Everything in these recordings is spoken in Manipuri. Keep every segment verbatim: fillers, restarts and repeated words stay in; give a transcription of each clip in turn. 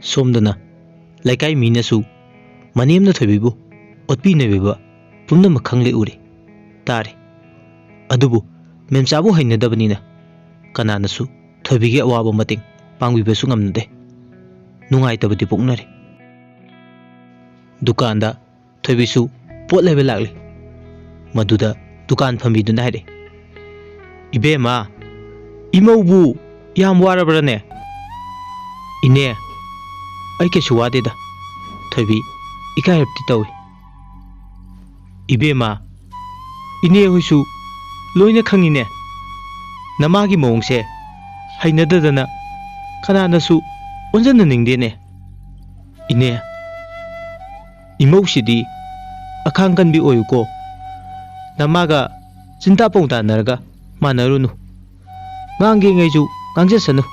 ꯁꯣꯝꯗꯅ ꯂꯩꯀꯥꯏ ꯃꯤꯅꯁꯨ ꯃꯅꯦꯝꯅ ꯊꯣꯏꯕꯤꯕꯨ ꯑꯣꯠꯄꯤ ꯅꯩꯕꯤꯕ ꯄꯨꯝꯅꯃꯛ ꯈꯪꯂꯦ, ꯎꯔꯦ, ꯇꯥꯔꯦ꯫ ꯑꯗꯨꯕꯨ ꯃꯦꯝꯆꯥꯕꯨ ꯍꯩꯅꯗꯕꯅꯤꯅ ꯀꯅꯥꯅꯁꯨ ꯊꯣꯏꯕꯤꯒꯤ ꯑꯋꯥꯕ ꯃꯇꯦꯡ ꯄꯥꯡꯕꯤꯕꯁꯨ ꯉꯝꯅꯗꯦ꯫ ꯅꯨꯡꯉꯥꯏꯇꯕꯗꯤ ꯄꯣꯛꯅꯔꯦ꯫ ꯗꯨꯀꯥꯟꯗ ꯊꯣꯏꯕꯤꯁꯨ ꯄꯣꯠ ꯂꯩꯕ ꯂꯥꯛꯂꯤ꯫ ꯃꯗꯨꯗ ꯗꯨꯀꯥꯟ ꯐꯝꯕꯤꯗꯨꯅ ꯍꯥꯏꯔꯛꯏ, "ꯏꯕꯦꯝꯃ, ꯏꯃꯧꯕꯨ ꯌꯥꯝ ꯋꯥꯔꯕ꯭ꯔꯅꯦ?" "ꯏꯅꯦ, ꯑꯩ ꯀꯩꯁꯨ ꯋꯥꯗꯦꯗ," ꯊꯣꯏꯕꯤ ꯏꯀꯥꯏꯔꯞꯇꯤ ꯇꯧꯏ꯫ "ꯏꯕꯦꯝꯃ, ꯏꯅꯦ ꯍꯣꯏꯁꯨ ꯂꯣꯏꯅ ꯈꯪꯉꯤꯅꯦ꯫ ꯅꯃꯥꯒꯤ ꯃꯑꯣꯡꯁꯦ ꯍꯩꯅꯗꯗꯅ ꯀꯅꯥꯅꯁꯨ ꯑꯣꯟꯁꯤꯟꯅꯅꯤꯡꯗꯦꯅꯦ꯫ ꯏꯅꯦ, ꯏꯃꯧꯁꯤꯗꯤ ꯑꯈꯥꯡ ꯀꯟꯕꯤ ꯑꯣꯏꯌꯨꯀꯣ꯫ ꯅꯃꯥꯒ ꯆꯤꯟꯇꯥ ꯄꯥꯎꯇꯥꯅꯔꯒ ꯃꯥꯟꯅꯔꯨꯅꯨ꯫ ꯉꯥꯡꯒꯦꯉꯩꯁꯨ ꯉꯥꯡꯖꯁꯅꯨ꯫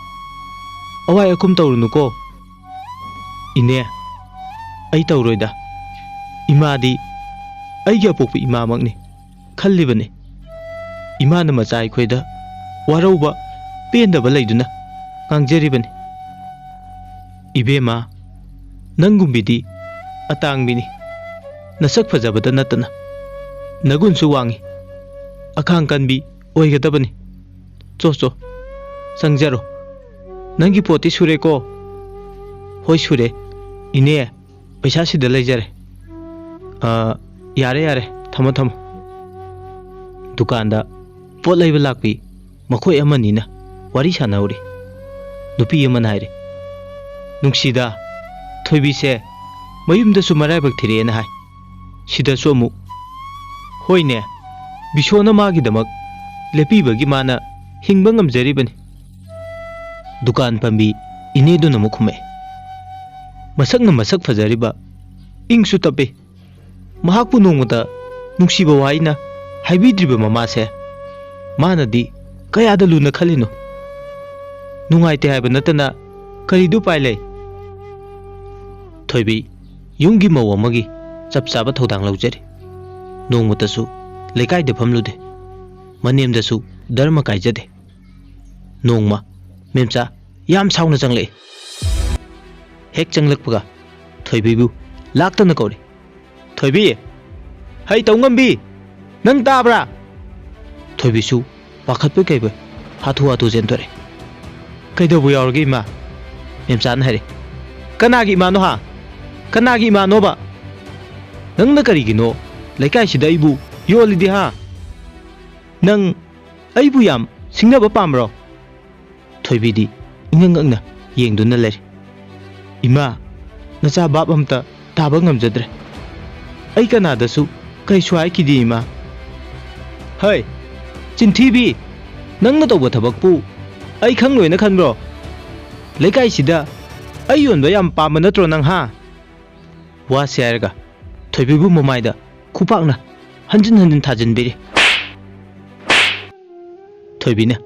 ꯑꯋꯥꯏ ꯑꯈꯨꯝ ꯇꯧꯔꯨꯅꯨꯀꯣ꯫" "ꯏꯅꯦ, ꯑꯩ ꯇꯧꯔꯣꯏꯗ꯫ ꯏꯃꯥꯗꯤ ꯑꯩꯒꯤ ꯑꯄꯣꯛꯄ ꯏꯃꯥꯃꯛꯅꯤ ꯈꯜꯂꯤꯕꯅꯤ꯫ ꯏꯃꯥꯅ ꯃꯆꯥ ꯑꯩꯈꯣꯏꯗ ꯋꯥꯔꯧꯕ, ꯄꯦꯟꯗꯕ ꯂꯩꯗꯨꯅ ꯉꯥꯡꯖꯔꯤꯕꯅꯤ꯫ ꯏꯕꯦꯝꯃ, ꯅꯪꯒꯨꯝꯕꯤꯗꯤ ꯑꯇꯥꯡꯕꯤꯅꯤ꯫ ꯅꯁꯛ ꯐꯖꯕꯗ ꯅꯠꯇꯅ ꯅꯒꯨꯟꯁꯨ ꯋꯥꯡꯉꯤ꯫ ꯑꯈꯥꯡ ꯀꯟꯕꯤ ꯑꯣꯏꯒꯗꯕꯅꯤ꯫ ꯆꯣ, ꯆꯣ, ꯆꯪꯖꯔꯣ꯫ ꯅꯪꯒꯤ ꯄꯣꯠꯇꯤ ꯁꯨꯔꯦꯀꯣ?" "ꯍꯣꯏ, ꯁꯨꯔꯦ꯫ ꯏꯅꯦ, ꯄꯩꯁꯥ ꯁꯤꯗ ꯂꯩꯖꯔꯦ꯫" "ꯑ, ꯌꯥꯔꯦ, ꯌꯥꯔꯦ, ꯊꯝꯃꯣ, ꯊꯝꯃꯣ꯫" ꯗꯨꯀꯥꯟꯗ ꯄꯣꯠ ꯂꯩꯕ ꯂꯥꯛꯄꯤ ꯃꯈꯣꯏ ꯑꯃꯅꯤꯅ ꯋꯥꯔꯤ ꯁꯥꯟꯅꯍꯧꯔꯤ꯫ ꯅꯨꯄꯤ ꯑꯃꯅ ꯍꯥꯏꯔꯤ, "ꯅꯨꯡꯁꯤꯗ, ꯊꯣꯏꯕꯤꯁꯦ ꯃꯌꯨꯝꯗꯁꯨ ꯃꯔꯥꯏꯕꯛ ꯊꯤꯔꯛꯑꯦꯅ ꯍꯥꯏ, ꯁꯤꯗꯁꯨ ꯑꯃꯨꯛ꯫ ꯍꯣꯏꯅꯦ, ꯕꯤꯁꯣꯅ ꯃꯥꯒꯤꯗꯃꯛ ꯂꯦꯞꯄꯤꯕꯒꯤ ꯃꯥꯅ ꯍꯤꯡꯕ ꯉꯝꯖꯔꯤꯕꯅꯤ꯫" ꯗꯨꯀꯥꯟ ꯄꯥꯝꯕꯤ ꯏꯅꯦꯗꯨꯅ ꯑꯃꯨꯛ ꯈꯨꯝꯃꯛꯑꯦ, ꯃꯁꯛꯅ ꯃꯁꯛ ꯐꯖꯔꯤꯕ, ꯏꯪꯁꯨ ꯇꯞꯄꯤ꯫ ꯃꯍꯥꯛꯄꯨ ꯅꯣꯡꯃꯇ ꯅꯨꯡꯁꯤꯕ ꯋꯥꯍꯩꯅ ꯍꯥꯏꯕꯤꯗ꯭ꯔꯤꯕ ꯃꯃꯥꯁꯦ ꯃꯥꯅꯗꯤ ꯀꯌꯥꯗ ꯂꯨꯅ ꯈꯜꯂꯤꯅꯣ? ꯅꯨꯡꯉꯥꯏꯇꯦ ꯍꯥꯏꯕ ꯅꯠꯇꯅ ꯀꯔꯤꯗꯤ ꯎꯄꯥꯏ ꯂꯩ? ꯊꯣꯏꯕꯤ ꯌꯨꯝꯒꯤ ꯃꯧ ꯑꯃꯒꯤ ꯆꯞ ꯆꯥꯕ ꯊꯧꯗꯥꯡ ꯂꯧꯖꯔꯤ꯫ ꯅꯣꯡꯃꯇꯁꯨ ꯂꯩꯀꯥꯏꯗ ꯐꯝꯂꯨꯗꯦ꯫ ꯃꯅꯦꯝꯗꯁꯨ ꯙꯔꯃ ꯀꯥꯏꯖꯗꯦ꯫ ꯅꯣꯡꯃ ꯃꯦꯝꯆꯥ ꯌꯥꯝ ꯁꯥꯎꯅ ꯆꯪꯂꯛꯏ꯫ ꯍꯦꯛ ꯆꯪꯂꯛꯄꯒ ꯊꯣꯏꯕꯤꯕꯨ ꯂꯥꯛꯇꯅ ꯀꯧꯔꯦ꯫ "ꯊꯣꯏꯕꯤ! ꯍꯩ ꯇꯧꯉꯝꯕꯤ! ꯅꯪ ꯇꯥꯕ꯭ꯔꯥ?" ꯊꯣꯏꯕꯤꯁꯨ ꯄꯥꯈꯠꯄꯣꯏ ꯀꯩꯕꯣꯏ ꯍꯥꯊꯨ ꯍꯥꯊꯨ ꯆꯦꯟꯊꯣꯔꯛꯑꯦ꯫ "ꯀꯩꯗꯧꯕ ꯌꯥꯎꯔꯒꯦ ꯏꯃꯥ?" ꯃꯦꯝꯆꯥꯅ ꯍꯥꯏꯔꯦ꯫ "ꯀꯅꯥꯒꯤ ꯏꯃꯥꯅꯣ ꯍꯥ? ꯀꯅꯥꯒꯤ ꯏꯃꯥꯅꯣꯕ? ꯅꯪꯅ ꯀꯔꯤꯒꯤꯅꯣ ꯂꯩꯀꯥꯏꯁꯤꯗ ꯑꯩꯕꯨ ꯌꯣꯜꯂꯤꯗꯤ ꯍꯥ? ꯅꯪ ꯑꯩꯕꯨ ꯌꯥꯝ ꯁꯤꯡꯅꯕ ꯄꯥꯝꯕ꯭ꯔꯣ?" ꯊꯣꯏꯕꯤꯗꯤ ꯏꯉꯛ ꯉꯛꯅ ꯌꯦꯡꯗꯨꯅ ꯂꯩꯔꯦ꯫ "ꯏꯃꯥ, ꯅꯆꯥ ꯚꯥꯞ ꯑꯝꯇ ꯇꯥꯕ ꯉꯝꯖꯗ꯭ꯔꯦ꯫ ꯑꯩ ꯀꯅꯥꯗꯁꯨ ꯀꯩꯁꯨ ꯍꯥꯏꯈꯤꯗꯦ ꯏꯃꯥ꯫" "ꯍꯩ, ꯆꯤꯟꯊꯤꯕꯤ! ꯅꯪꯅ ꯇꯧꯕ ꯊꯕꯛꯄꯨ ꯑꯩ ꯈꯪꯂꯣꯏꯅ ꯈꯟꯕ꯭ꯔꯣ? ꯂꯩꯀꯥꯏꯁꯤꯗ ꯑꯩ ꯌꯣꯟꯕ ꯌꯥꯝ ꯄꯥꯝꯕ ꯅꯠꯇ꯭ꯔꯣ ꯅꯪ ꯍꯥ?" ꯋꯥꯁꯦ ꯍꯥꯏꯔꯒ ꯊꯣꯏꯕꯤꯕꯨ ꯃꯃꯥꯏꯗ ꯈꯨꯄꯥꯛꯅ ꯍꯟꯖꯤꯟ ꯍꯟꯖꯤꯟ ꯊꯥꯖꯤꯟꯕꯤꯔꯤ꯫ ꯊꯣꯏꯕꯤꯅ,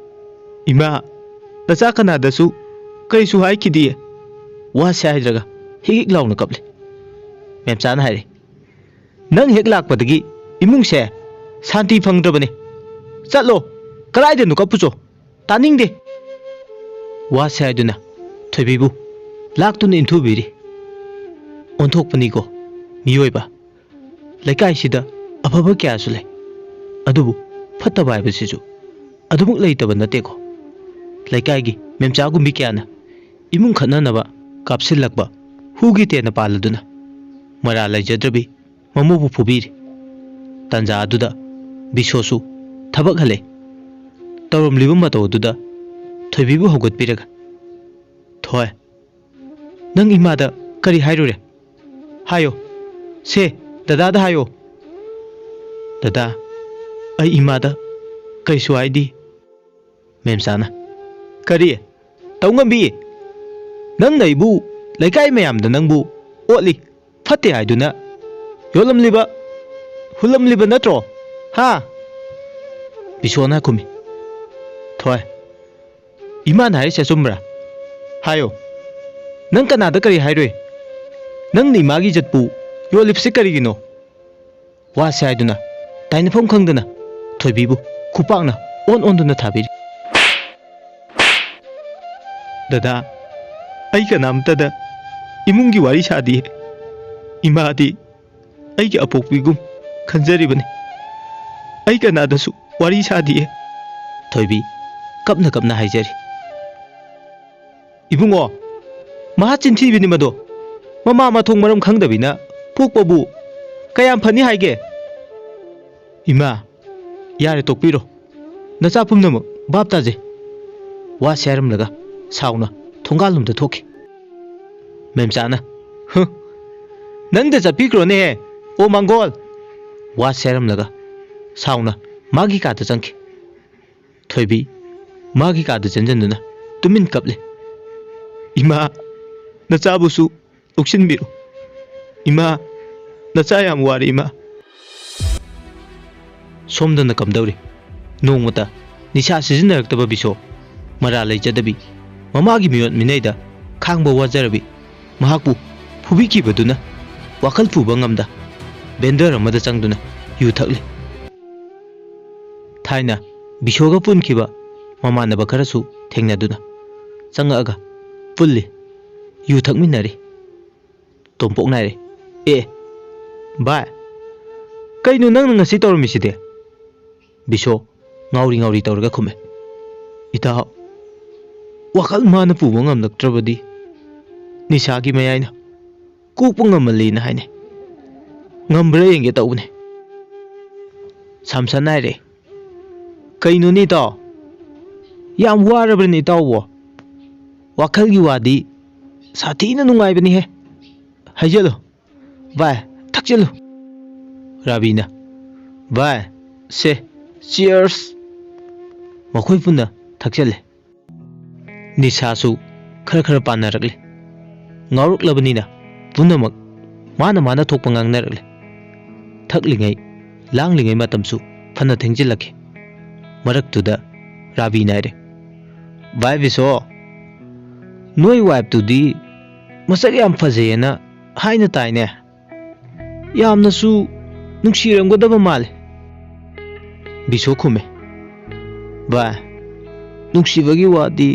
"ꯏꯃꯥ, ꯅꯆꯥ ꯀꯅꯥꯗꯁꯨ ꯀꯔꯤꯁꯨ ꯍꯥꯏꯈꯤꯗꯤꯌꯦ꯫" ꯋꯥꯁꯦ ꯍꯥꯏꯗ꯭ꯔꯒ ꯍꯤꯛ ꯍꯤꯛ ꯂꯥꯎꯅ ꯀꯞꯂꯤ꯫ ꯃꯦꯝꯆꯥꯅ ꯍꯥꯏꯔꯦ, "ꯅꯪ ꯍꯦꯛ ꯂꯥꯛꯄꯗꯒꯤ ꯏꯃꯨꯡꯁꯦ ꯁꯥꯟꯇꯤ ꯐꯪꯗ꯭ꯔꯕꯅꯦ꯫ ꯆꯠꯂꯣ, ꯀꯗꯥꯏꯗꯅꯣ ꯀꯞꯄꯨꯆꯣ, ꯇꯥꯅꯤꯡꯗꯦ꯫" ꯋꯥꯁꯦ ꯍꯥꯏꯗꯨꯅ ꯊꯣꯏꯕꯤꯕꯨ ꯂꯥꯛꯇꯨꯅ ꯏꯟꯊꯨꯕꯤꯔꯤ꯫ ꯑꯣꯟꯊꯣꯛꯄꯅꯤꯀꯣ ꯃꯤꯑꯣꯏꯕ꯫ ꯂꯩꯀꯥꯏꯁꯤꯗ ꯑꯐꯕ ꯀꯌꯥꯁꯨ ꯂꯩ, ꯑꯗꯨꯕꯨ ꯐꯠꯇꯕ ꯍꯥꯏꯕꯁꯤꯁꯨ ꯑꯗꯨꯃꯛ ꯂꯩꯇꯕ ꯅꯠꯇꯦꯀꯣ꯫ ꯂꯩꯀꯥꯏꯒꯤ ꯃꯦꯝꯆꯥꯒꯨꯝꯕꯤ ꯀꯌꯥꯅ ꯏꯃꯨꯡ ꯈꯠꯅꯅꯕ ꯀꯥꯞꯁꯤꯜꯂꯛꯄ ꯍꯨꯒꯤ ꯇꯦꯟꯅ ꯄꯥꯜꯂꯗꯨꯅ ꯃꯔꯥꯜ ꯂꯩꯖꯗ꯭ꯔꯕꯤ ꯃꯃꯧꯕꯨ ꯐꯨꯕꯤꯔꯤ꯫ ꯇꯥꯟꯖꯥ ꯑꯗꯨꯗ ꯕꯤꯁꯣꯁꯨ ꯊꯕꯛ ꯍꯜꯂꯛꯏ꯫ ꯇꯧꯔꯝꯂꯤꯕ ꯃꯇꯧ ꯑꯗꯨꯗ ꯊꯣꯏꯕꯤꯕꯨ ꯍꯧꯒꯠꯄꯤꯔꯒ, "ꯊꯣꯏ, ꯅꯪ ꯏꯃꯥꯗ ꯀꯔꯤ ꯍꯥꯏꯔꯨꯔꯦ? ꯍꯥꯏꯌꯣ꯫ ꯁꯦ, ꯗꯗꯥꯗ ꯍꯥꯏꯌꯣ꯫" "ꯗꯗꯥ, ꯑꯩ ꯏꯃꯥꯗ ꯀꯔꯤꯁꯨ ꯍꯥꯏꯗꯤ꯫" ꯃꯦꯝꯆꯥꯅ, "ꯀꯔꯤ? ꯇꯧꯉꯝꯕꯤ, ꯅꯪꯅ ꯑꯩꯕꯨ ꯂꯩꯀꯥꯏ ꯃꯌꯥꯝꯗ ꯅꯪꯕꯨ ꯑꯣꯠꯂꯤ, ꯐꯠꯇꯦ ꯍꯥꯏꯗꯨꯅ ꯌꯣꯜꯂꯝꯂꯤꯕ, ꯍꯨꯜꯂꯝꯂꯤꯕ ꯅꯠꯇ꯭ꯔꯣ? ꯍꯥ?" ꯕꯤꯁꯣꯅ ꯈꯨꯝꯃꯤ, "ꯊꯣꯏ, ꯏꯃꯥꯅ ꯍꯥꯏꯔꯤꯁꯦ ꯑꯆꯨꯝꯕ꯭ꯔꯥ? ꯍꯥꯏꯌꯣ꯫ ꯅꯪ ꯀꯅꯥꯗ ꯀꯔꯤ ꯍꯥꯏꯔꯨꯏ? ꯅꯪꯅ ꯏꯃꯥꯒꯤ ꯏꯖꯠꯄꯨ ꯌꯣꯜꯂꯤꯕꯁꯤ ꯀꯔꯤꯒꯤꯅꯣ?" ꯋꯥꯁꯦ ꯍꯥꯏꯗꯨꯅ ꯇꯥꯏꯅꯐꯝ ꯈꯪꯗꯅ ꯊꯣꯏꯕꯤꯕꯨ ꯈꯨꯄꯥꯛꯅ ꯑꯣꯟ ꯑꯣꯟꯗꯨꯅ ꯊꯥꯕꯤꯔꯤ꯫ "ꯗꯗꯥ, ꯑꯩ ꯀꯅꯥꯝꯇꯗ ꯏꯃꯨꯡꯒꯤ ꯋꯥꯔꯤ ꯁꯥꯗꯤꯌꯦ꯫ ꯏꯃꯥꯗꯤ ꯑꯩꯒꯤ ꯑꯄꯣꯛꯄꯤꯒꯨꯝ ꯈꯟꯖꯔꯤꯕꯅꯤ꯫ ꯑꯩ ꯀꯅꯥꯗꯁꯨ ꯋꯥꯔꯤ ꯁꯥꯗꯤꯌꯦ꯫ ꯊꯣꯏꯕꯤ ꯀꯞꯅ ꯀꯞꯅ ꯍꯥꯏꯖꯔꯤ꯫ ꯏꯕꯨꯡꯉꯣ, ꯃꯍꯥ ꯆꯤꯟꯊꯤꯕꯤꯅꯤ ꯃꯗꯣ꯫ ꯃꯃꯥ ꯃꯊꯣꯡ ꯃꯔꯝ ꯈꯪꯗꯕꯤꯅ ꯄꯣꯛꯄꯕꯨ ꯀꯌꯥꯝ ꯐꯅꯤ ꯍꯥꯏꯒꯦ? ꯏꯃꯥ, ꯌꯥꯔꯦ, ꯇꯣꯛꯄꯤꯔꯣ꯫ ꯅꯆꯥ ꯄꯨꯝꯅꯃꯛ ꯚꯥꯞ ꯇꯥꯖꯩ꯫ ꯋꯥꯁꯦ ꯍꯥꯏꯔꯝꯂꯒ ꯁꯥꯎꯅ ꯊꯣꯡꯒꯥꯜꯂꯣꯝꯗ ꯊꯣꯛꯈꯤ꯫ ꯃꯦꯝꯆꯥꯅ, "ꯍꯨ, ꯅꯪꯗ ꯆꯠꯄꯤꯈ꯭ꯔꯣꯅꯦꯍꯦ, ꯑꯣ ꯃꯥꯡꯒꯣꯜ!" ꯋꯥꯁꯦ ꯍꯥꯏꯔꯝꯂꯒ ꯁꯥꯎꯅ ꯃꯥꯒꯤ ꯀꯥꯗ ꯆꯪꯈꯤ꯫ ꯊꯣꯏꯕꯤ ꯃꯥꯒꯤ ꯀꯥꯗ ꯆꯪꯁꯤꯟꯗꯨꯅ ꯇꯨꯃꯤꯟ ꯀꯞꯂꯦ꯫ "ꯏꯃꯥ, ꯅꯆꯥꯕꯨꯁꯨ ꯂꯧꯁꯤꯟꯕꯤꯔꯣ꯫ ꯏꯃꯥ, ꯅꯆꯥ ꯌꯥꯝ ꯋꯥꯔꯦ, ꯏꯃꯥ꯫" ꯁꯣꯝꯗꯅ ꯀꯝꯗꯧꯔꯤ? ꯅꯣꯡꯃꯇ ꯅꯤꯁꯥ ꯁꯤꯖꯤꯟꯅꯔꯛꯇꯕ ꯕꯤꯁꯣ, ꯃꯔꯥ ꯂꯩꯖꯗꯕꯤ, ꯃꯃꯥꯒꯤ ꯃꯤꯑꯣꯠ ꯃꯤꯅꯩꯗ ꯈꯥꯡꯕ ꯋꯥꯖꯔꯕꯤ ꯃꯍꯥꯛꯄꯨ ꯐꯨꯕꯤꯈꯤꯕꯗꯨꯅ ꯋꯥꯈꯜ ꯄꯨꯕ ꯉꯝꯗ ꯚꯦꯟꯗꯔ ꯑꯃꯗ ꯆꯪꯗꯨꯅ ꯌꯨ ꯊꯛꯂꯤ꯫ ꯊꯥꯏꯅ ꯕꯤꯁꯣꯒ ꯄꯨꯟꯈꯤꯕ ꯃꯃꯥꯟꯅꯕ ꯈꯔꯁꯨ ꯊꯦꯡꯅꯗꯨꯅ ꯆꯪꯉꯛꯑꯒ ꯄꯨꯜꯂꯤ, ꯌꯨ ꯊꯛꯃꯤꯟꯅꯔꯤ꯫ ꯇꯣꯝꯄꯣꯛ ꯅꯥꯏꯔꯦ꯫ "ꯑꯦ, ꯚꯥꯏ, ꯀꯩꯅꯣ ꯅꯪꯅ ꯉꯁꯤ ꯇꯧꯔꯝꯃꯤꯁꯤꯗꯤ?" ꯕꯤꯁꯣ ꯉꯥꯎꯔꯤ ꯉꯥꯎꯔꯤ ꯇꯧꯔꯒ ꯈꯨꯝꯃꯦ꯫ "ꯏꯇꯥꯎ, ꯋꯥꯈꯜ ꯃꯥꯅ ꯄꯨꯕ ꯉꯝꯂꯛꯇ꯭ꯔꯕꯗꯤ ꯅꯤꯁꯥꯒꯤ ꯃꯌꯥꯏꯅ ꯀꯣꯛꯄ ꯉꯝꯃꯜꯂꯤꯅ ꯍꯥꯏꯅꯩ꯫ ꯉꯝꯕ꯭ꯔꯥ ꯌꯦꯡꯒꯦ ꯇꯧꯕꯅꯦ꯫" ꯁꯥꯝꯁꯟ ꯍꯥꯏꯔꯦ꯫ "ꯀꯩꯅꯣꯅꯦ ꯏꯇꯥꯎ? ꯌꯥꯝ ꯋꯥꯔꯕ꯭ꯔꯅꯦ ꯏꯇꯥꯎꯕꯣ? ꯋꯥꯈꯜꯒꯤ ꯋꯥꯗꯤ ꯁꯥꯊꯤꯅ ꯅꯨꯡꯉꯥꯏꯕꯅꯤꯍꯦ꯫ ꯍꯩꯖꯜꯂꯨ ꯚꯥꯏ, ꯊꯛꯆꯜꯂꯨ꯫" ꯔꯥꯕꯤꯅ, "ꯚꯥꯏ, ꯁꯦ, ꯆꯤꯌꯔꯁ!" ꯃꯈꯣꯏ ꯄꯨꯟꯅ ꯊꯛꯆꯜꯂꯦ꯫ ꯅꯤꯁꯥꯁꯨ ꯈꯔ ꯈꯔ ꯄꯥꯟꯅꯔꯛꯂꯦ꯫ ꯉꯥꯎꯔꯛꯂꯕꯅꯤꯅ ꯄꯨꯝꯅꯃꯛ ꯃꯥꯅ ꯃꯥꯅ ꯊꯣꯛꯄ ꯉꯥꯡꯅꯔꯛꯂꯦ꯫ ꯊꯛꯂꯤꯉꯩ ꯂꯥꯡꯂꯤꯉꯩ ꯃꯇꯝꯁꯨ ꯐꯅ ꯊꯦꯡꯖꯤꯜꯂꯛꯈꯤ꯫ ꯃꯔꯛꯇꯨꯗ ꯔꯥꯕꯤꯅ ꯍꯥꯏꯔꯦ, "ꯚꯥꯏ ꯕꯤꯁꯣ, ꯅꯣꯏ ꯋꯥꯏꯐꯇꯨꯗꯤ ꯃꯁꯛ ꯌꯥꯝ ꯐꯖꯩꯌꯦꯅ ꯍꯥꯏꯅ ꯇꯥꯏꯅꯦ꯫ ꯌꯥꯝꯅꯁꯨ ꯅꯨꯡꯁꯤꯔꯝꯒꯗꯕ ꯃꯥꯜꯂꯦ꯫" ꯕꯤꯁꯣ ꯈꯨꯝꯃꯦ, "ꯚꯥꯏ, ꯅꯨꯡꯁꯤꯕꯒꯤ ꯋꯥꯗꯤ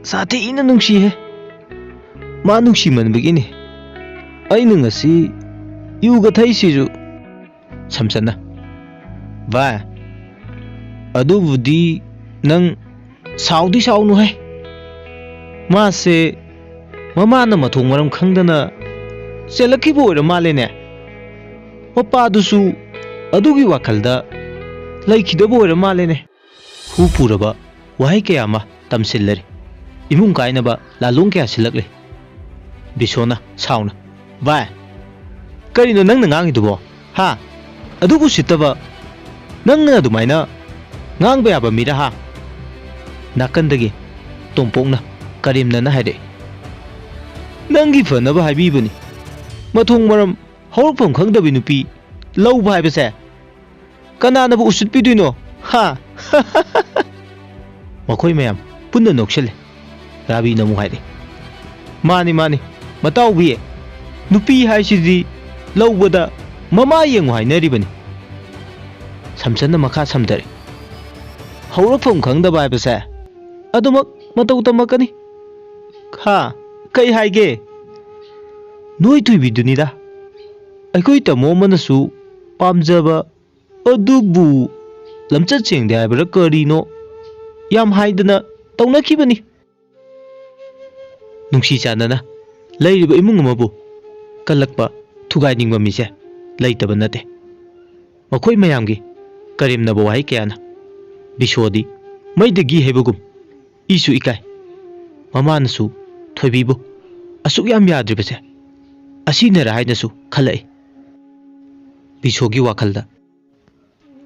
ꯁꯥꯊꯤꯅ ꯅꯨꯡꯁꯤꯍꯦ꯫ ꯃꯥ ꯅꯨꯡꯁꯤꯃꯟꯕꯒꯤꯅꯤ ꯑꯩꯅ ꯉꯁꯤ ꯌꯨꯒ ꯊꯛꯏꯁꯤꯁꯨ꯫ ꯁꯝꯆꯠꯅ, "ꯚꯥꯏ, ꯑꯗꯨꯕꯨꯗꯤ ꯅꯪ ꯁꯥꯎꯗꯤ ꯁꯥꯎꯅꯨꯍꯦ꯫ ꯃꯥꯁꯦ ꯃꯃꯥꯅ ꯃꯊꯣꯡ ꯃꯔꯝ ꯈꯪꯗꯅ ꯆꯦꯜꯂꯛꯈꯤꯕ ꯑꯣꯏꯔ ꯃꯥꯜꯂꯦꯅꯦ꯫ ꯃꯄꯥꯗꯨꯁꯨ ꯑꯗꯨꯒꯤ ꯋꯥꯈꯜꯗ ꯂꯩꯈꯤꯗꯕ ꯑꯣꯏꯔ ꯃꯥꯜꯂꯦꯅꯦ"꯫ ꯍꯨ ꯄꯨꯔꯕ ꯋꯥꯍꯩ ꯀꯌꯥ ꯑꯃ ꯇꯝꯁꯤꯜꯂꯔꯤ꯫ ꯏꯃꯨꯡ ꯀꯥꯏꯅꯕ ꯂꯥꯂꯣꯡ ꯀꯌꯥ ꯁꯤꯜꯂꯛꯂꯤ꯫ ꯕꯤꯁꯣꯅ ꯁꯥꯎꯅ, "ꯚꯥꯏ, ꯀꯔꯤꯅꯣ ꯅꯪꯅ ꯉꯥꯡꯉꯤꯗꯨꯕꯣ? ꯍꯥ? ꯑꯗꯨꯕꯨ ꯁꯤꯠꯇꯕ ꯅꯪꯅ ꯑꯗꯨꯃꯥꯏꯅ ꯉꯥꯡꯕ ꯌꯥꯕ ꯃꯤꯔ, ꯍꯥ?" ꯅꯥꯀꯟꯗꯒꯤ ꯇꯣꯝꯄꯣꯛꯅ ꯀꯔꯦꯝꯅꯅ ꯍꯥꯏꯔꯛꯏ, "ꯅꯪꯒꯤ ꯐꯅꯕ ꯍꯥꯏꯕꯤꯕꯅꯤ꯫ ꯃꯊꯣꯡ ꯃꯔꯝ ꯍꯧꯔꯛꯐꯝ ꯈꯪꯗꯕꯤ ꯅꯨꯄꯤ ꯂꯧꯕ ꯍꯥꯏꯕꯁꯦ ꯀꯅꯥꯅꯕꯨ ꯎꯁꯤꯠꯄꯤꯗꯣꯏꯅꯣ? ꯍꯥ?" ꯃꯈꯣꯏ ꯃꯌꯥꯝ ꯄꯨꯟꯅ ꯅꯣꯛꯁꯤꯜꯂꯦ꯫ ꯔꯥꯕꯤꯅ ꯑꯃꯨꯛ ꯍꯥꯏꯔꯛꯏ, "ꯃꯥꯅꯤ, ꯃꯥꯅꯤ, ꯃꯇꯥꯎꯕꯤ, ꯅꯨꯄꯤ ꯍꯥꯏꯁꯤꯗꯤ ꯂꯧꯕꯗ ꯃꯃꯥ ꯌꯦꯡꯉꯨ ꯍꯥꯏꯅꯔꯤꯕꯅꯤ"꯫ ꯁꯝꯆꯟꯅ ꯃꯈꯥ ꯁꯝꯊꯔꯛꯏ, "ꯍꯧꯔꯛꯐꯝ ꯈꯪꯗꯕ ꯍꯥꯏꯕꯁꯦ ꯑꯗꯨꯃꯛ ꯃꯇꯧ ꯇꯝꯃꯛꯀꯅꯤ꯫ ꯍꯥ, ꯀꯩ ꯍꯥꯏꯒꯦ? ꯅꯣꯏ ꯊꯣꯏꯕꯤꯗꯨꯅꯤꯗ꯫ ꯑꯩꯈꯣꯏ ꯇꯥꯃꯣ ꯑꯃꯅꯁꯨ ꯄꯥꯝꯖꯕ, ꯑꯗꯨꯕꯨ ꯂꯝꯆꯠ ꯁꯦꯡꯗꯦ ꯍꯥꯏꯕ꯭ꯔꯥ ꯀꯔꯤꯅꯣ ꯌꯥꯝ ꯍꯥꯏꯗꯅ ꯇꯧꯅꯈꯤꯕꯅꯤ"꯫ ꯅꯨꯡꯁꯤ ꯆꯥꯟꯅꯅ ꯂꯩꯔꯤꯕ ꯏꯃꯨꯡ ꯑꯃꯕꯨ ꯀꯜꯂꯛꯄ, ꯊꯨꯒꯥꯏꯅꯤꯡꯕ ꯃꯤꯁꯦ ꯂꯩꯇꯕ ꯅꯠꯇꯦ꯫ ꯃꯈꯣꯏ ꯃꯌꯥꯝꯒꯤ ꯀꯔꯦꯝꯅꯕ ꯋꯥꯍꯩ ꯀꯌꯥꯅ ꯕꯤꯁꯣꯗꯤ ꯃꯩꯗꯒꯤ ꯍꯩꯕꯒꯨꯝ ꯏꯁꯨ ꯏꯀꯥꯏ꯫ ꯃꯃꯥꯅꯁꯨ ꯊꯣꯏꯕꯤꯕꯨ ꯑꯁꯨꯛ ꯌꯥꯝ ꯌꯥꯗ꯭ꯔꯤꯕꯁꯦ ꯑꯁꯤꯅꯔ ꯍꯥꯏꯅꯁꯨ ꯈꯜꯂꯛꯏ꯫ ꯕꯤꯁꯣꯒꯤ ꯋꯥꯈꯜꯗ,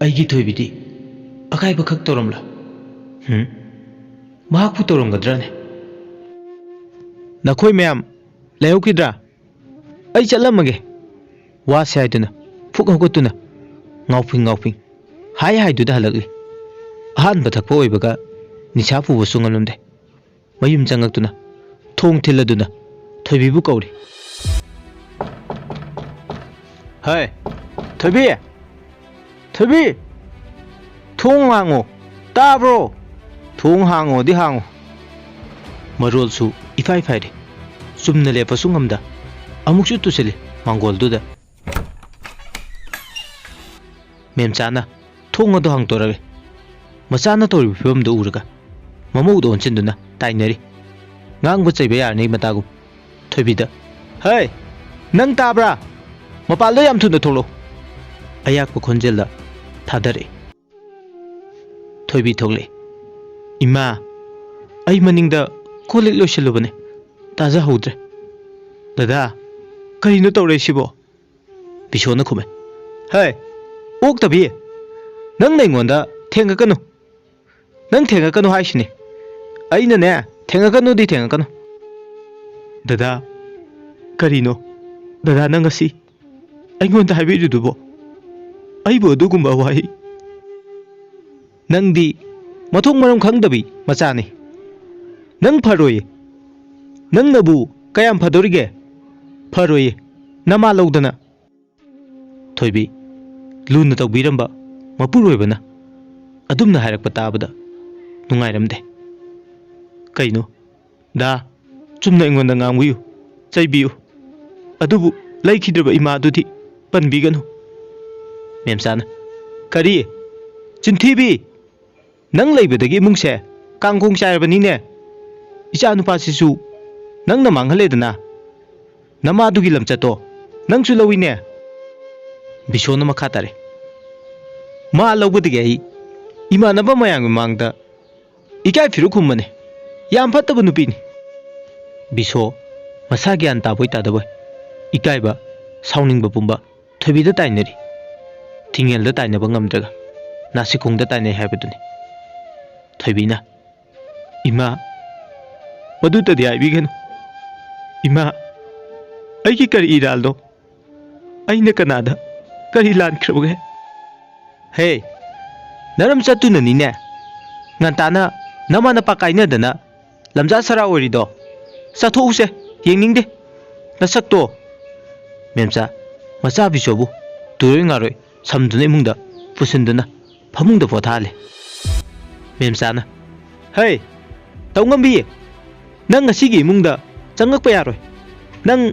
"ꯑꯩꯒꯤ ꯊꯣꯏꯕꯤꯗꯤ ꯑꯀꯥꯏꯕ ꯈꯛ ꯇꯧꯔꯝꯂꯣꯏ꯫ ꯍꯨꯝ? ꯃꯍꯥꯛꯄꯨ ꯇꯧꯔꯝꯒꯗ꯭ꯔꯅꯦ? ꯅꯈꯣꯏ ꯃꯌꯥꯝ ꯂꯩꯍꯧꯈꯤꯗ꯭ꯔꯥ? ꯑꯩ ꯆꯠꯂꯝꯃꯒꯦ"꯫ ꯋꯥꯁꯦ ꯍꯥꯏꯗꯨꯅ ꯐꯨꯛ ꯍꯧꯒꯠꯇꯨꯅ ꯉꯥꯎꯐꯤꯡ ꯉꯥꯎꯐꯤꯡ ꯍꯥꯏ ꯍꯥꯏꯗꯨꯗ ꯍꯜꯂꯛꯂꯤ꯫ ꯑꯍꯥꯟꯕ ꯊꯛꯄ ꯑꯣꯏꯕꯒ ꯅꯤꯁꯥ ꯄꯨꯕꯁꯨ ꯉꯝꯂꯝꯗꯦ꯫ ꯃꯌꯨꯝ ꯆꯪꯉꯛꯇꯨꯅ ꯊꯣꯡ ꯊꯤꯜꯂꯗꯨꯅ ꯊꯣꯏꯕꯤꯕꯨ ꯀꯧꯔꯤ꯫ "ꯍꯩ, ꯊꯣꯏꯕꯤ! ꯊꯣꯏꯕꯤ! ꯊꯣꯡ ꯍꯥꯡꯉꯣ! ꯇꯥꯕ꯭ꯔꯣ? ꯊꯣꯡ ꯍꯥꯡꯉꯣꯗꯤ ꯍꯥꯡꯉꯣ!" ꯃꯔꯣꯜꯁꯨ ꯏꯐꯥꯏ ꯐꯥꯏꯔꯦ꯫ ꯆꯨꯝꯅ ꯂꯦꯞꯄꯁꯨ ꯉꯝꯗ ꯑꯃꯨꯛꯁꯨ ꯇꯨꯁꯤꯜꯂꯤ ꯃꯥꯡꯒꯣꯜꯗꯨꯗ꯫ ꯃꯦꯝꯆꯥꯅ ꯊꯣꯡ ꯑꯗꯨ ꯍꯥꯡꯗꯣꯔꯛꯂꯦ꯫ ꯃꯆꯥꯅ ꯇꯧꯔꯤꯕ ꯐꯤꯕꯝꯗꯨ ꯎꯔꯒ ꯃꯃꯧꯗ ꯑꯣꯟꯁꯤꯟꯗꯨꯅ ꯇꯥꯏꯅꯔꯤ꯫ ꯉꯥꯡꯕ ꯆꯩꯕ ꯌꯥꯔꯅꯤ ꯃꯇꯥꯒꯨꯝ꯫ ꯊꯣꯏꯕꯤꯗ, "ꯍꯩ! ꯅꯪ ꯇꯥꯕ꯭ꯔꯥ? ꯃꯄꯥꯜꯗ ꯌꯥꯝ ꯊꯨꯅ ꯊꯣꯛꯂꯛꯎ!" ꯑꯌꯥꯛꯄ ꯈꯣꯟꯖꯦꯜꯗ ꯊꯥꯗꯔꯛꯏ꯫ ꯊꯣꯏꯕꯤ ꯊꯣꯛꯂꯛꯏ꯫ "ꯏꯃꯥ, ꯑꯩ ꯃꯅꯤꯡꯗ ꯀꯣꯜ ꯂꯤꯛ ꯂꯣꯏꯁꯤꯜꯂꯨꯕꯅꯦ, ꯇꯥꯖꯍꯧꯗ꯭ꯔꯦ꯫" "ꯗꯗꯥ, ꯀꯔꯤꯅꯣ ꯇꯧꯔꯛꯏꯁꯤꯕꯣ?" ꯕꯤꯁꯣꯅ ꯈꯨꯝꯃꯦ꯫ "ꯍꯩ, ꯑꯣꯛꯇꯕꯤ! ꯅꯪꯅ ꯑꯩꯉꯣꯟꯗ ꯊꯦꯡꯉꯛꯀꯅꯨ꯫ ꯅꯪ ꯊꯦꯡꯉꯛꯀꯅꯨ ꯍꯥꯏꯁꯤꯅꯤ꯫ ꯑꯩꯅꯅꯦ, ꯊꯦꯡꯉꯛꯀꯅꯨꯗꯤ ꯊꯦꯡꯉꯛꯀꯅꯨ꯫" "ꯗꯗꯥ, ꯀꯔꯤꯅꯣ? ꯗꯗꯥ, ꯅꯪ ꯉꯁꯤ ꯑꯩꯉꯣꯟꯗ ꯍꯥꯏꯕꯤꯔꯤꯗꯨꯕꯣ? ꯑꯩꯕꯨ ꯑꯗꯨꯒꯨꯝꯕ ꯋꯥꯍꯩ?" "ꯅꯪꯗꯤ ꯃꯊꯣꯡ ꯃꯔꯝ ꯈꯪꯗꯕꯤ ꯃꯆꯥꯅꯤ꯫ ꯅꯪ ꯐꯔꯣꯏꯌꯦ꯫ ꯅꯪꯅꯕꯨ ꯀꯌꯥꯝ ꯐꯗꯣꯔꯤꯒꯦ? ꯐꯔꯣꯏꯌꯦ, ꯅꯃꯥ ꯂꯧꯗꯅ꯫" ꯊꯣꯏꯕꯤ, ꯂꯨꯅ ꯇꯧꯕꯤꯔꯝꯕ ꯃꯄꯨꯔꯣꯏꯕꯅ ꯑꯗꯨꯝꯅ ꯍꯥꯏꯔꯛꯄ ꯇꯥꯕꯗ ꯅꯨꯡꯉꯥꯏꯔꯝꯗꯦ꯫ "ꯀꯩꯅꯣ, ꯗꯥ, ꯆꯨꯝꯅ ꯑꯩꯉꯣꯟꯗ ꯉꯥꯡꯕꯤꯌꯨ, ꯆꯩꯕꯤꯌꯨ, ꯑꯗꯨꯕꯨ ꯂꯩꯈꯤꯗ꯭ꯔꯕ ꯏꯃꯥꯗꯨꯗꯤ ꯄꯟꯕꯤꯒꯅꯨ꯫" ꯃꯦꯝꯆꯥꯅ, "ꯀꯔꯤ? ꯆꯤꯟꯊꯤꯕꯤ! ꯅꯪ ꯂꯩꯕꯗꯒꯤ ꯏꯃꯨꯡꯁꯦ ꯀꯥꯡꯈꯣꯡ ꯆꯥꯏꯔꯕꯅꯤꯅꯦ꯫ ꯏꯆꯥ ꯅꯨꯄꯥꯁꯤꯁꯨ ꯅꯪꯅ ꯃꯥꯡꯍꯜꯂꯦꯗꯅ꯫ ꯅꯃꯥꯗꯨꯒꯤ ꯂꯝꯆꯠꯇꯣ ꯅꯪꯁꯨ ꯂꯧꯏꯅꯦ꯫" ꯕꯤꯁꯣꯅ ꯃꯈꯥ ꯇꯥꯔꯦ꯫ "ꯃꯥ ꯂꯧꯕꯗꯒꯤ ꯑꯩ ꯏꯃꯥꯟꯅꯕ ꯃꯌꯥꯝꯒꯤ ꯃꯥꯡꯗ ꯏꯀꯥꯏ ꯐꯤꯔꯨꯛ ꯈꯨꯝꯕꯅꯦ꯫ ꯌꯥꯝ ꯐꯠꯇꯕ ꯅꯨꯄꯤꯅꯤ꯫" ꯕꯤꯁꯣ ꯃꯁꯥ ꯒ꯭ꯌꯥꯟ ꯇꯥꯕꯣꯏ ꯇꯥꯗꯕꯣꯏ, ꯏꯀꯥꯏꯕ, ꯁꯥꯎꯅꯤꯡꯕ ꯄꯨꯝꯕ ꯊꯣꯏꯕꯤꯗ ꯇꯥꯏꯅꯔꯤ꯫ ꯊꯤꯡꯉꯦꯜꯗ ꯇꯥꯏꯅꯕ ꯉꯝꯗ꯭ꯔꯒ ꯅꯥꯁꯤꯈꯣꯡꯗ ꯇꯥꯏꯅꯩ ꯍꯥꯏꯕꯗꯨꯅꯤ꯫ ꯊꯣꯏꯕꯤꯅ, "ꯏꯃꯥ, ꯃꯗꯨꯇꯗꯤ ꯍꯥꯏꯕꯤꯒꯅꯨ꯫ ꯏꯃꯥ, ꯑꯩꯒꯤ ꯀꯔꯤ ꯏꯔꯥꯜꯅꯣ? ꯑꯩꯅ ꯀꯅꯥꯗ ꯀꯔꯤ ꯂꯥꯟꯈ꯭ꯔꯕꯒꯦ?" "ꯍꯦ, ꯅꯔꯝ ꯆꯠꯇꯨꯅꯅꯤꯅꯦ ꯉꯟꯇꯥꯅ ꯅꯃꯥ ꯅꯄꯥ ꯀꯥꯏꯅꯗꯅ ꯂꯝꯖꯥ ꯁꯔꯥ ꯑꯣꯏꯔꯤꯗꯣ? ꯆꯠꯊꯣꯛꯎꯁꯦ, ꯌꯦꯡꯅꯤꯡꯗꯦ ꯅꯁꯛꯇꯣ꯫" ꯃꯦꯝꯆꯥ ꯃꯆꯥ ꯕꯤꯁꯣꯕꯨ ꯇꯨꯔꯣꯏ ꯉꯥꯔꯣꯏ ꯁꯝꯗꯨꯅ ꯏꯃꯨꯡꯗ ꯄꯨꯁꯤꯟꯗꯨꯅ ꯐꯃꯨꯡꯗ ꯄꯣꯊꯥꯍꯜꯂꯦ꯫ ꯃꯦꯝꯆꯥꯅ, "ꯍꯩ, ꯇꯧꯉꯝꯕꯤ, ꯅꯪ ꯉꯁꯤꯒꯤ ꯏꯃꯨꯡꯗ ꯆꯪꯉꯛꯄ ꯌꯥꯔꯣꯏ꯫ ꯅꯪ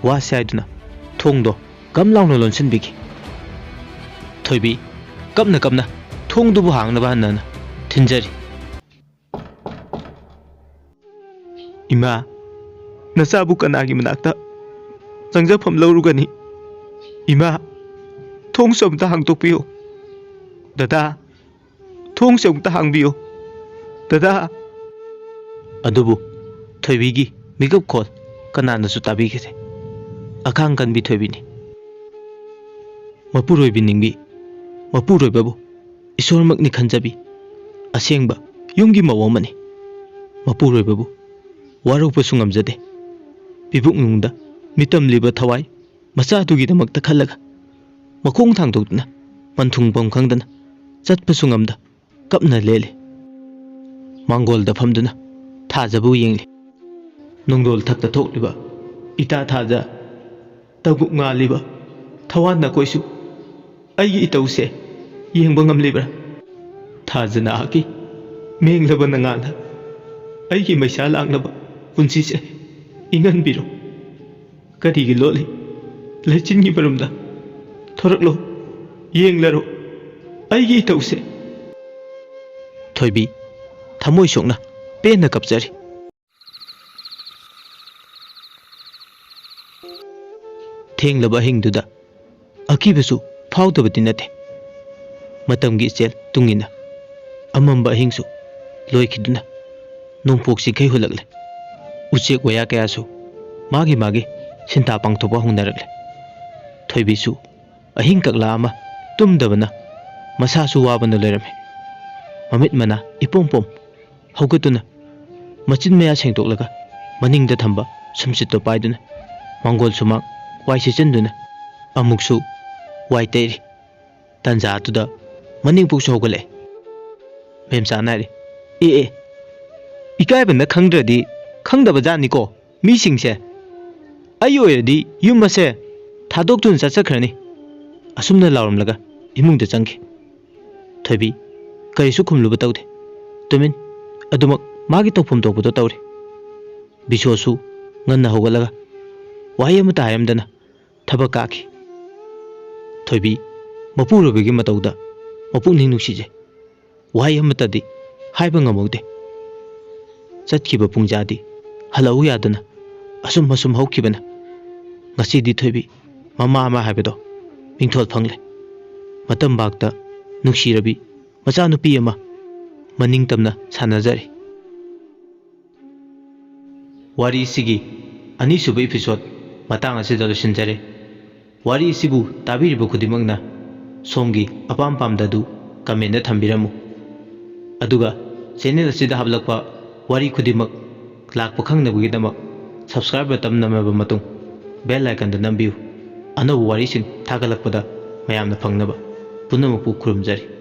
ꯋꯥꯁꯦ ꯍꯥꯏꯗꯨꯅ ꯊꯣꯡꯗꯣ ꯀꯝ ꯂꯥꯎꯅ ꯂꯣꯟꯁꯤꯟꯕꯤꯈꯤ꯫ ꯊꯣꯏꯕꯤ ꯀꯞꯅ ꯀꯞꯅ ꯊꯣꯡꯗꯨꯕꯨ ꯍꯥꯡꯅꯕ ꯍꯟꯅ ꯍꯟꯅ ꯊꯤꯟꯖꯔꯤ꯫ "ꯏꯃꯥ, ꯅꯆꯥꯕꯨ ꯀꯅꯥꯒꯤ ꯃꯅꯥꯛꯇ ꯆꯪꯖꯐꯝ ꯂꯧꯔꯨꯒꯅꯤ? ꯏꯃꯥ, ꯊꯣꯡꯁꯨ ꯑꯃꯨꯛꯇ ꯍꯥꯡꯗꯣꯛꯄꯤꯌꯨ꯫ ꯗꯗꯥ, ꯊꯣꯡꯁꯨ ꯑꯃꯨꯛꯇ ꯍꯥꯡꯕꯤꯌꯨ꯫ ꯗꯗꯥ!" ꯑꯗꯨꯕꯨ ꯊꯣꯏꯕꯤꯒꯤ ꯃꯤꯀꯞ ꯈꯣꯜ ꯀꯅꯥꯅꯁꯨ ꯇꯥꯕꯤꯈꯤꯗꯦ꯫ ꯑꯈꯥꯡ ꯀꯟꯕꯤ ꯊꯣꯏꯕꯤꯅꯤ꯫ ꯃꯄꯨꯔꯣꯏꯕꯤ ꯅꯤꯡꯕꯤ, ꯃꯄꯨꯔꯣꯏꯕꯕꯨ ꯏꯁꯣꯔꯃꯛꯅꯤ ꯈꯟꯖꯕꯤ, ꯑꯁꯦꯡꯕ ꯌꯨꯝꯒꯤ ꯃꯧ ꯑꯃꯅꯤ꯫ ꯃꯄꯨꯔꯣꯏꯕꯕꯨ ꯋꯥꯔꯧꯕꯁꯨ ꯉꯝꯖꯗꯦ꯫ ꯄꯤꯕꯨꯛꯅꯨꯡꯗ ꯃꯤꯇꯝꯂꯤꯕ ꯊꯋꯥꯏ ꯃꯆꯥꯗꯨꯒꯤꯗꯃꯛꯇ ꯈꯜꯂꯒ ꯃꯈꯣꯡ ꯊꯥꯡꯗꯣꯛꯇꯨꯅ ꯄꯟꯊꯨꯡꯐꯝ ꯈꯪꯗꯅ ꯆꯠꯄꯁꯨ ꯉꯝꯗ ꯀꯞꯅ ꯂꯦꯜꯂꯤ꯫ ꯃꯥꯡꯒꯣꯜꯗ ꯐꯝꯗꯨꯅ ꯊꯥꯖꯕꯨ ꯌꯦꯡꯂꯤ꯫ ꯅꯨꯡꯗꯣꯜ ꯊꯛꯇ ꯊꯣꯛꯂꯤꯕ ꯏꯇꯥ ꯊꯥꯖ, ꯇꯧꯕꯨꯛ ꯉꯥꯜꯂꯤꯕ ꯊꯋꯥꯟ ꯅꯈꯣꯏꯁꯨ ꯑꯩꯒꯤ ꯏꯇꯧꯁꯦ ꯌꯦꯡꯕ ꯉꯝꯂꯤꯕ꯭ꯔꯥ? ꯊꯥꯖ ꯅꯍꯥꯛꯀꯤ ꯃꯦꯡꯂꯕ ꯅꯉꯥꯜꯅ ꯑꯩꯒꯤ ꯃꯩꯁꯥ ꯂꯥꯡꯂꯕ ꯄꯨꯟꯁꯤꯁꯦ ꯏꯪꯍꯟꯕꯤꯔꯣ꯫ ꯀꯔꯤꯒꯤ ꯂꯣꯠꯂꯤ? ꯂꯩꯆꯤꯟꯒꯤ ꯃꯔꯨꯝꯗ ꯊꯣꯔꯛꯂꯣ, ꯌꯦꯡꯂꯔꯣ ꯑꯩꯒꯤ ꯏꯇꯧꯁꯦ꯫ ꯊꯣꯏꯕꯤ ꯊꯃꯣꯏ ꯁꯣꯛꯅ ꯄꯦꯟꯅ ꯀꯞꯆꯔꯤ꯫ ꯊꯦꯡꯂꯕ ꯑꯍꯤꯡꯗꯨꯗ ꯑꯀꯤꯕꯁꯨ ꯐꯥꯎꯗꯕꯗꯤ ꯅꯠꯇꯦ꯫ ꯃꯇꯝꯒꯤ ꯏꯆꯦꯜ ꯇꯨꯡ ꯏꯟꯅ ꯑꯃꯝꯕ ꯑꯍꯤꯡꯁꯨ ꯂꯣꯏꯈꯤꯗꯨꯅ ꯅꯣꯡꯄꯣꯛ ꯆꯤꯡꯈꯩ ꯍꯨꯜꯂꯛꯂꯦ꯫ ꯎꯆꯦꯛ ꯋꯥꯌꯥ ꯀꯌꯥꯁꯨ ꯃꯥꯒꯤ ꯃꯥꯒꯤ ꯁꯤꯟꯊꯥ ꯄꯥꯡꯊꯣꯛꯄ ꯍꯧꯅꯔꯛꯂꯦ꯫ ꯊꯣꯏꯕꯤꯁꯨ ꯑꯍꯤꯡ ꯀꯛꯂꯥ ꯑꯃ ꯇꯨꯝꯗꯕꯅ ꯃꯁꯥꯁꯨ ꯋꯥꯕꯅ ꯂꯩꯔꯝꯃꯤ꯫ ꯃꯃꯤꯠ ꯃꯅꯥ ꯏꯄꯣꯝ ꯄꯣꯝ ꯍꯧꯒꯠꯇꯨꯅ ꯃꯆꯤꯟ ꯃꯌꯥ ꯁꯦꯡꯗꯣꯛꯂꯒ ꯃꯅꯤꯡꯗ ꯊꯝꯕ ꯁꯨꯝꯆꯤꯠꯇꯣ ꯄꯥꯏꯗꯨꯅ ꯃꯥꯡꯒꯣꯜ ꯁꯨꯃꯥꯡ ꯋꯥꯏ ꯁꯤꯠꯆꯤꯟꯗꯨꯅ ꯑꯃꯨꯛꯁꯨ ꯋꯥꯏ ꯇꯩꯔꯤ꯫ ꯇꯟꯖꯥꯗꯨꯗ ꯃꯅꯦꯝꯄꯣꯛꯁꯨ ꯍꯧꯒꯠꯂꯛꯑꯦ꯫ ꯃꯦꯝꯆꯥꯅ ꯍꯥꯏꯔꯤ, "ꯑꯦ ꯑꯦ, ꯏꯀꯥꯏꯕꯅ ꯈꯪꯗ꯭ꯔꯗꯤ ꯈꯪꯗꯕ ꯖꯥꯠꯅꯤꯀꯣ ꯃꯤꯁꯤꯡꯁꯦ꯫ ꯑꯩ ꯑꯣꯏꯔꯗꯤ ꯌꯨꯝ ꯑꯁꯦ ꯊꯥꯗꯣꯛꯇꯨꯅ ꯆꯠꯆꯈ꯭ꯔꯅꯤ"꯫ ꯑꯁꯨꯝꯅ ꯂꯥꯎꯔꯝꯂꯒ ꯏꯃꯨꯡꯗ ꯆꯪꯈꯤ꯫ ꯊꯣꯏꯕꯤ ꯀꯔꯤꯁꯨ ꯈꯨꯝꯂꯨꯕ ꯇꯧꯗꯦ꯫ ꯇꯨꯃꯤꯟ ꯑꯗꯨꯃꯛ ꯃꯥꯒꯤ ꯇꯧꯐꯝ ꯊꯣꯛꯄꯗꯣ ꯇꯧꯔꯤ꯫ ꯕꯤꯁꯣꯁꯨ ꯉꯟꯅ ꯍꯧꯒꯠꯂꯒ ꯋꯥꯍꯩ ꯑꯃꯠꯇ ꯍꯥꯏꯔꯝꯗꯅ ꯊꯕꯛ ꯀꯥꯈꯤ꯫ ꯊꯣꯏꯕꯤ ꯃꯄꯨꯔꯣꯏꯕꯒꯤ ꯃꯇꯧꯗ ꯃꯄꯨꯛꯅꯤꯡ ꯅꯨꯡꯁꯤꯖꯩ꯫ ꯋꯥꯍꯩ ꯑꯃꯠꯇꯗꯤ ꯍꯥꯏꯕ ꯉꯝꯍꯧꯗꯦ꯫ ꯆꯠꯈꯤꯕ ꯄꯨꯡꯖꯥꯗꯤ ꯍꯜꯂꯛꯎ ꯌꯥꯗꯅ ꯑꯁꯨꯝ ꯑꯁꯨꯝ ꯍꯧꯈꯤꯕꯅ ꯉꯁꯤꯗꯤ ꯊꯣꯏꯕꯤ ꯃꯃꯥ ꯑꯃ ꯍꯥꯏꯕꯗꯣ ꯃꯤꯡꯊꯣꯜ ꯐꯪꯂꯦ꯫ ꯃꯇꯝ ꯚꯥꯛꯇ ꯅꯨꯡꯁꯤꯔꯕꯤ ꯃꯆꯥꯅꯨꯄꯤ ꯑꯃ ꯃꯅꯤꯡ ꯇꯝꯅ ꯁꯥꯟꯅꯖꯔꯤ꯫ ꯋꯥꯔꯤꯁꯤꯒꯤ ꯑꯅꯤꯁꯨꯕ episode ꯃꯇꯥꯡ ꯑꯁꯤꯗ ꯂꯣꯏꯁꯤꯟꯖꯔꯦ꯫ ꯋꯥꯔꯤ ꯑꯁꯤꯕꯨ ꯇꯥꯕꯤꯔꯤꯕ ꯈꯨꯗꯤꯡꯃꯛꯅ ꯁꯣꯝꯒꯤ ꯑꯄꯥꯝ ꯄꯥꯝꯗꯗꯨ comment ꯇ ꯊꯝꯕꯤꯔꯝꯃꯨ꯫ ꯑꯗꯨꯒ channel ꯑꯁꯤꯗ ꯍꯥꯞꯂꯛꯄ ꯋꯥꯔꯤ ꯈꯨꯗꯤꯡꯃꯛ ꯂꯥꯛꯄ ꯈꯪꯅꯕꯒꯤꯗꯃꯛ subscribe button ꯅꯝꯂꯕ ꯃꯇꯨꯡ bell icon ꯗ ꯅꯝꯕꯤꯌꯨ꯫ ꯑꯅꯧꯕ ꯋꯥꯔꯤꯁꯤꯡ ꯊꯥꯒꯠꯂꯛꯄꯗ ꯃꯌꯥꯝꯅ ꯐꯪꯅꯕ꯫ ꯄꯨꯝꯅꯃꯛꯄꯨ ꯈꯨꯔꯨꯝꯖꯔꯤ꯫